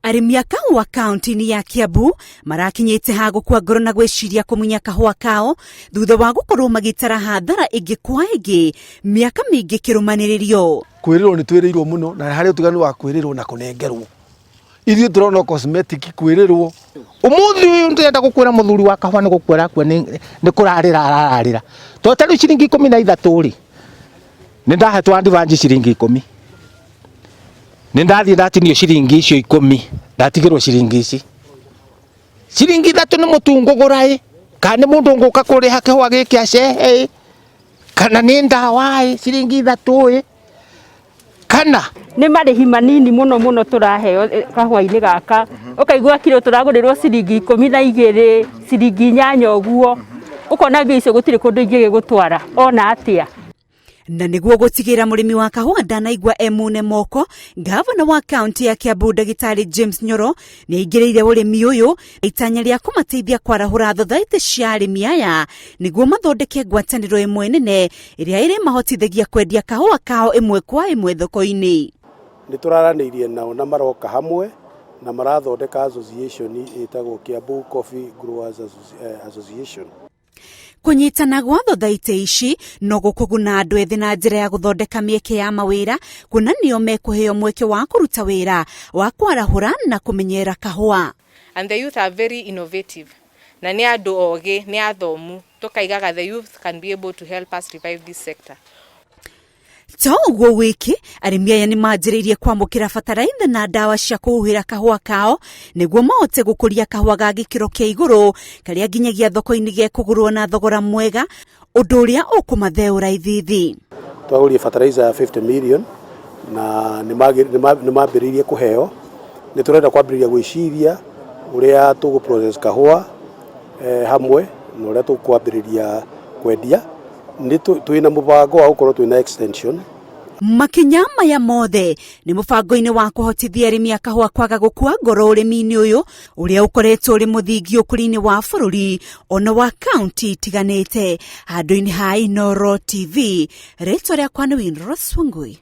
Arĩmi a kahũa kaunti-inĩ ya Kiambu marakinyĩte ha gũkua ngoro na gwĩciria kũmunya kahũa kao thutha wa gũkorwo magĩtara hathara ĩngĩ kwa ĩngĩ mĩaka mĩingĩ kĩrũmanĩrĩrio. Kwĩrĩrwo nĩ twĩrĩirwo mũno na harĩ ũtiganu wa kwĩrĩrwo na kũnengerwo. Ithuĩ tũrona o cosmetic kwĩrĩrwo. Ũmũthĩ ũyũ ndĩrenda gũkwĩra mũthuri wa kahũa nĩ gũkua arakua nĩ kũrarĩra arararĩra. Tondũ ta rĩu ciringi 13 rĩ, nĩ ndahetwo advance ciringi 10. Nĩ ndathiĩ ndatinio ciringi icio 10, ndatigĩrwo ciringi ici. Ciringi 3 nĩ mũtu ngũgũra ĩ, kana nĩ mũndũ ngũka kũrĩha kĩhũa gĩkĩ acehe ĩ, kana nĩ ndawa ĩ, ciringi 3 ĩ, kana nĩ marĩhi manini mũno mũno tũraheo kahũa-inĩ gaka. Ũkaigua kiro tũragũrĩrwo ciringi 12, ciringi 8 ũguo. Ũkona mbia icio gũtirĩ kũndũ ingĩgĩgũtwara ona atĩa. Na nĩguo gũtigĩra mũrĩmi wa kahũa ndanaigua e mune moko, gavana wa kaunti ya Kiambu Ndagĩtarĩ James Nyoro nĩ aingĩrĩire ũrĩmi ũyũ itanya rĩa kũmateithia kwarahũra thothaitĩ cia arĩmi aya nĩguo mathondeke ngwatanĩro ĩmwe nene ĩrĩa ĩrĩmahotithagia kwendia kahũa kao ĩmwe kwa ĩmwe thoko-inĩ. Nĩ tũraranĩirie nao na maroka hamwe na marathondeka association ĩtagwo Kiambu Coffee Growers Association. Kũnyitana gwa thothaitĩ ici no gũkũguna andũ ethĩ na njĩra ya gũthondeka mĩeke ya mawĩra kuona nĩo mekũheo mweke wa kũruta wĩra wa kwarahũra na kũmenyerera kahũa. And the youth are very innovative na nĩ andũ ogĩ, nĩ athomu, tũkaigaga the youth can be able to help us revive this sector. To ũguo wiki, arĩmi aya nĩ manjĩrĩirie kwamũkĩra bataraitha na ndawa cia kũhuhĩra kahũa kao nĩguo mahote gũkũria kahũa ga gĩkĩro kĩa igũrũ karĩa nginyagia thoko-inĩ gekũgũrwo na thogora mwega, ũndũ ũrĩa ũkũmatheũra ithithi. Twagũrire fertilizer ya 50 million na nĩ mambĩrĩirie kũheo. Nĩ tũrenda kwambĩrĩria gwĩciria ũrĩa tũgũ process kahũa hamwe na ũrĩa tũkwambĩrĩria kwendia. Nĩ twĩna mũbango wa gũkorwo twĩna extension. Makinya maya mothe nĩ mũbango-inĩ wa kũhotithia arĩmi a kahũa kwaga gũkua ngoro ũrĩmi-inĩ ũyũ ũrĩa ũkoretwo ũrĩ mũthingi ũkũria-inĩ wa bũrũri ona wa kaunti itiganĩte. Handũ-inĩ ha Inooro TV, rĩtwa rĩakwa nĩ Winrose Wangui.